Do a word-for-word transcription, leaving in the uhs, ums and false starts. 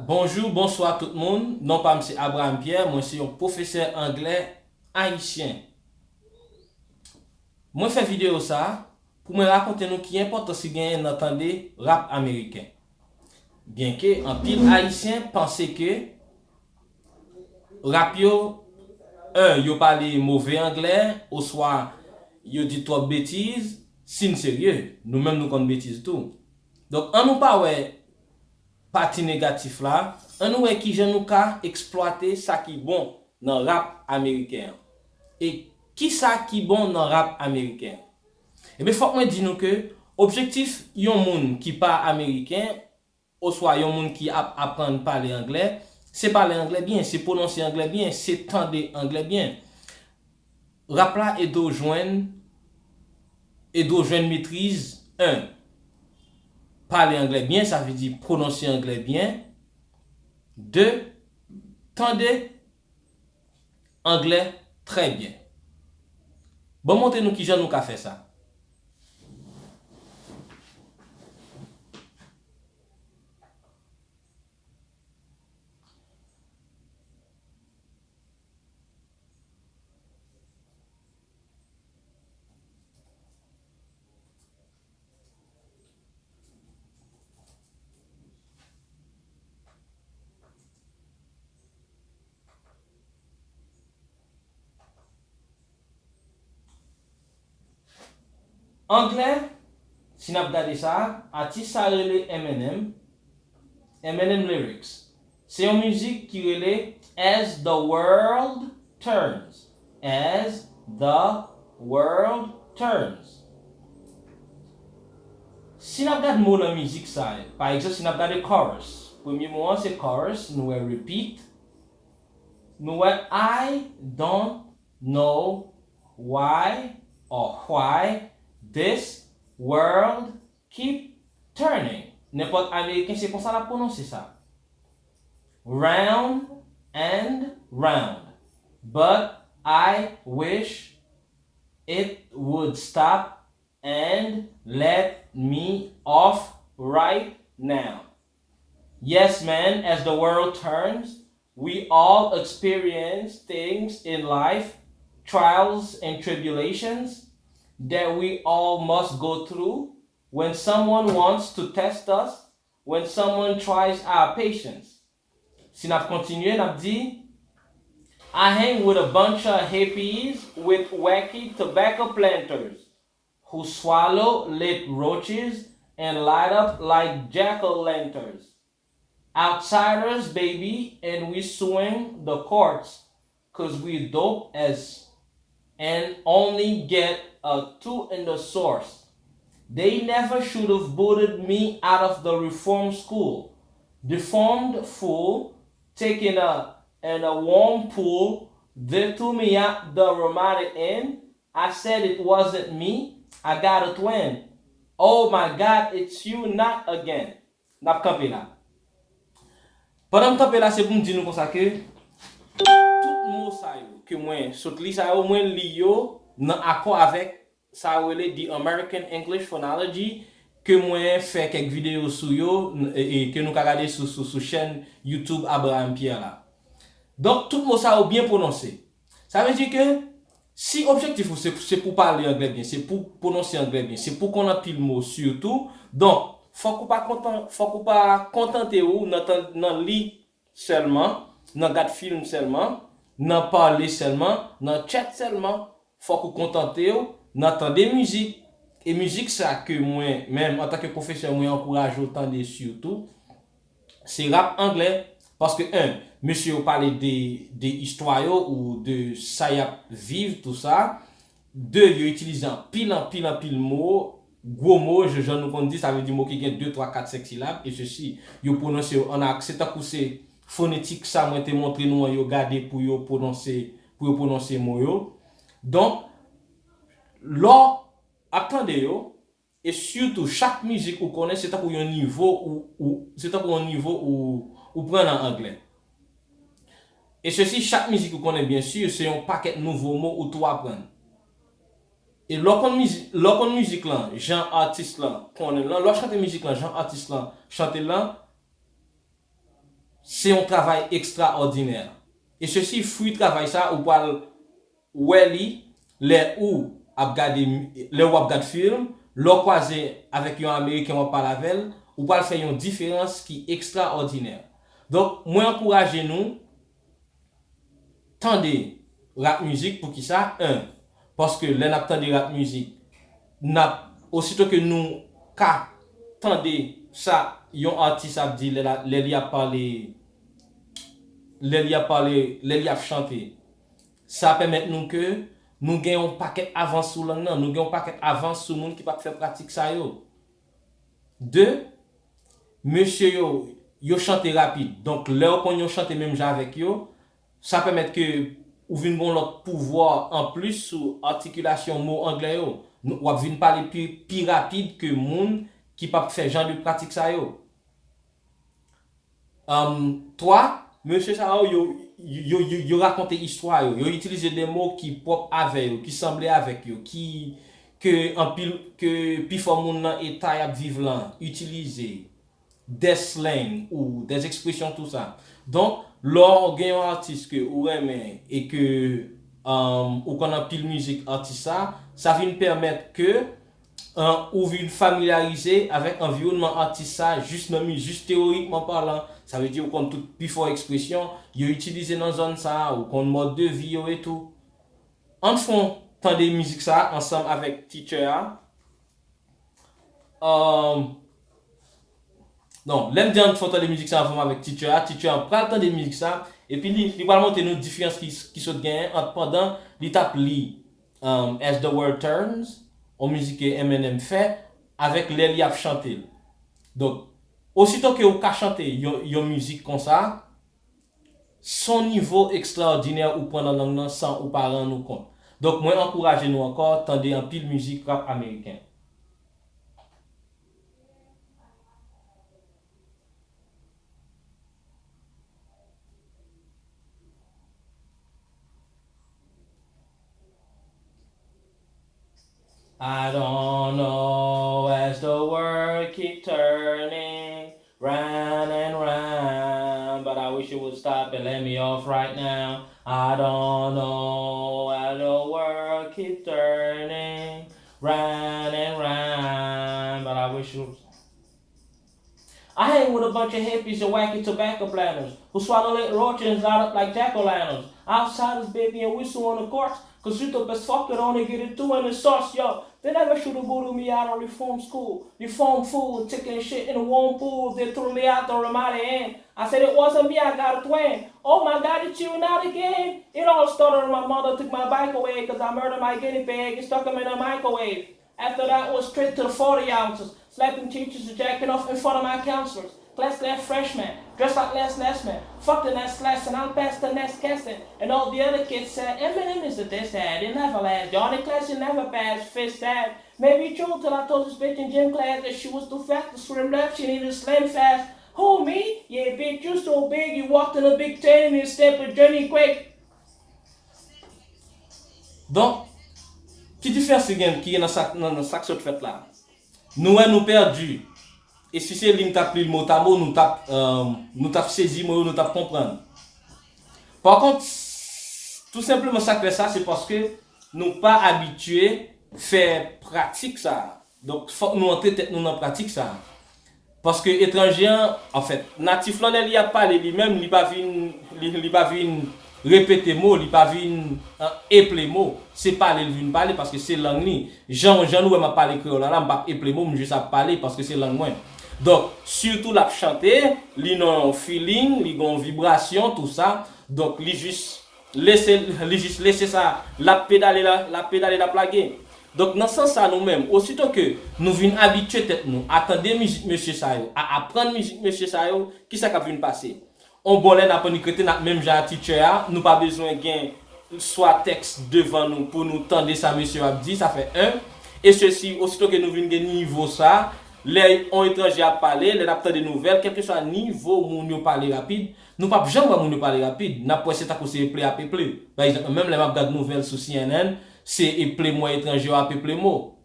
Bonjou, bonswa tout moun. Non pa m se Abraham Pierre, mwen se yon pwofesè anglè ayisyen. Mwen fè videyo sa a pou mwen rakonte nou ki enpòtans ki genyen nan tande rap ameriken. Byenke anpil ayisyen panse ke rap yo, en, yo pale move anglè, oswa yo di twòp betiz, si n serye, nou menm nou konn betiz tou. Donk, ann nou pa wè pati negatif la, ann nou wè kijan nou ka eksplwate sa ki bon nan rap ameriken an. E kisa ki bon nan rap ameriken an? Ebyen, fòk mwen di nou ke objektif yon moun ki pa ameriken, oswa yon moun ki ap aprann pale anglè, se pale anglè byen, se pwononse anglè byen, se tande anglè byen. Rap la ede w jwenn, ede w jwenn metriz, en, pale anglè byen, sa vle di pwononse anglè byen, de, tande anglè trè byen. Ban m montre nou kijan nou ka fè sa. Anglè, si n ap gade sa, atis sa rele Eminem, Eminem Lyrics. Se yon mizik ki rele As the World Turns. As the World Turns. Si n ap gade mo nan mizik sa yo, pa egzanp, si n ap gade chorus, premye mo an se chorus, nou wè repeat, nou wè I don't know why or why this world keep turning. Nenpòt Ameriken se konsa l ap pwononse sa. Round and round. But I wish it would stop and let me off right now. Yes, man, as the world turns, we all experience things in life, trials and tribulations that we all must go through when someone wants to test us, when someone tries our patience. Si n ap kontinye, n ap di, I hang with a bunch of hippies with wacky tobacco planters who swallow lit roaches and light up like jack-o'-lanterns. Outsiders, baby, and we swing the courts, 'cause we dope as and only get a two in the source. They never should have booted me out of the reform school. Deformed fool, taking a and a warm pool, they threw me out the romantic inn. I said it wasn't me, I got a twin. Oh my God, it's you not again. N ap kanpe la. Pandan m kanpe la, se pou m di nou konsa ke tout mo sa yo ke mwen sot li sa yo, mwen li yo nan akò avèk sa yo rele The American English Phonology, ke mwen fè kèk videyo sou yo, n- e, e ke nou ka gade sou, sou, sou chèn YouTube Abraham Pierre la. Donk, tout mo sa yo byen pwononse. Sa vle di ke si objektif ou se, se pou pale anglè byen, se pou pwononse anglè byen, se pou konn anpil mo sitou, donk, fòk ou pa kontan, fòk ou pa kontante ou nan, tan- nan li sèlman, nan gad fim sèlman, nan pale sèlman, nan tchèt sèlman. Fòk ou kontante w nan tande mizik. E mizik sa ke mwen menm, antanke pwofesè, mwen ankouraje w tande sitou, se rap anglè. Paske, en, mesye yo pale de, de istwa yo ou de sa y ap viv, tou sa. De, yo itilize anpil, anpil, anpil mo, gwo mo, jan, jan nou konn di, sa vle di mo ki gen de, twa, kat, senk silab, e sesi, yo pwononse yo an ak, se tankou se fonetik sa mwen te montre nou an, yo gade pou yo pwononse, pou yo pwononse mo yo. Donk, lè w ap tande yo, e sitou chak mizik ou konnen, se tankou yon nivo ou, ou, se tankou yon nivo ou, ou pran nan anglè. E sesi, chak mizik ou konnen, byen si, se yon pakèt nouvo mo ou tou aprann. E lè w konn mizik, lè w konn mizik lan, jan atis lan konnen l lan, lè w chante mizik lan, jan atis lan chante l lan, Se yon travay ekstraòdinè. E sesi, fwi travay sa, ou pral wè li lè ou ap gade, lè ou ap gad fim, lè w kwaze avèk yon Ameriken w ap pale avè l, ou pral fè yon diferans ki ekstraòdinè. Donk, mwen ankouraje nou tande rap mizik. Poukisa? En, paske lè n ap tande rap mizik, n ap, osito ke nou ka tande sa yon atis ap di lè, la, lè li ap pale, lè li ap pale, lè li ap chante, sa pèmèt nou ke nou gen yon pakèt avans sou lang nan, nou gen yon pakèt avans sou moun ki pa t fè pratik sa yo. De, mesye yo, yo chante rapid. Donk, lè w konn yon chante menm jan avèk yo, sa pèmèt ke ou vin gen yon lòt pouvwa anplis sou atikilasyon mo anglè yo. Nou, w ap vin pale pi, pi rapid ke moun ki p ap fè jan de pratik sa yo. Twa, mesye sa yo, yo, yo, yo, yo rakonte istwa yo. Yo itilize de mo ki pwòp avè yo, ki sanble avèk yo, ki, ke anpil, ke pifò moun nan eta y ap viv lan itilize, des slang ou des ekspresyon, tou sa. Donk, lè w gen yon atis ke ou renmen e ke, um, ou konn anpil mizik atis sa, sa vin pèmèt ke, uh, ou vin familyarize avèk anviwònman atis sa, jis nan mi-, jis teyorikman palan. Sa vle di ou konn tout pifò ekspresyon yo itilize nan zòn sa, ou konn mòd de vi yo e tou. Ann fè w tande mizik sa ansanm avèk teacher a. Um, non, lè m di ann fè w tande mizik sa ansanm avèk teacher a, teacher a pral tande mizik sa, epi li, li pral montre nou diferans ki, ki sot genyen ant pandan li t ap li, um, As the World Turns, yon mizik ke Eminem fè, avèk lè li ap chante l. Donk, osito ke ou ka chante yon, yon mizik konsa, se yon nivo ekstraòdinè ou pran nan lang nan san ou pa rann ou kont. Donk, mwen ankouraje nou ankò tande anpil mizik rap ameriken. I don't know as the world keep turning round and round, but I wish you would stop and let me off right now. I don't know as the world keep turning round and round, but I wish you I hang with a bunch of hippies and wacky tobacco planters who swallow lit roaches and light up like jack-o'-lanterns. Outsiders, baby, and whistle on the courts, cause you the best fucker only get it through in the sauce, yo. They never should have booted me out of reform school. Reform fool, chicken shit in a warm pool, they threw me out the Ramada Inn. I said it wasn't me, I got a twin. Oh my God, it's you not again. It all started when my mother took my bike away, cause I murdered my guinea pig and stuck him in a microwave. After that was straight to the forty ounces, slapping teachers and jacking off in front of my counselors. Class left freshman, dressed like Les Nessman, fuck the next lesson, I'll pass the next casting. And all the other kids said, Eminem is a diss head, he never last. Johnny Class, he never passed, fist sad. Maybe true till I told this bitch in gym class that she was too fat to swim left, she needed a slim fast. Who, me? Yeah, bitch, you so big, you walked in a big tent and you step a journey quick. Donk, ki diferans ki gen, ki gen nan sa, nan, nan sa k sot fèt la? Nou wè nou pèdi. E si se li m t ap li l motamo, nou t ap, euh, nou t ap sezi mo yo, nou t ap konprann. Pa kont, tou senpleman sa k fè sa, se paske nou pa abitye fè pratik sa a. Donk, fòk nou antre tèt nou nan pratik sa a. Paske etranje an, anfèt, natif lan, lè li ap pale li menm, li pa vin, li, li pa vin repete mo, li pa vin, eh, eple mo. Se pale l vin pale, paske se lang li. Jan, jan nou wè m ap pale kreyòl la, la, m p ap eple mo, m jis ap pale, paske se lang mwen. Donk, sitou l ap chante, li nan yon feeling, li gen yon vibrasyon, tou sa. Donk, li jis lese, li jis lese sa, l ap pedale la, l ap pedale, l ap lage. Donk, nan sans sa, nou menm, osito ke nou vin abitye tèt nou a tande mizik mesye sa yo, a aprann mizik mesye sa yo, kisa k ap vin pase? On bon lè n ap annik rete, n ap menm jan a teacher a, nou pa bezwen gen swa tèks devan nou pou nou tande sa mesye yo ap di, sa fè en. E sesi, osito ke nou vin gen nivo sa, lè on etranje ap pale, lè n ap tande nouvèl, kèlkeswa nivo moun yo pale rapid, nou p ap janm wè moun yo pale rapid. N ap wè se tankou se eple y ap eple. Pa egzanp, menm lè m ap gad nouvèl sou C N N, se eple m wè etranje yo ap eple mo.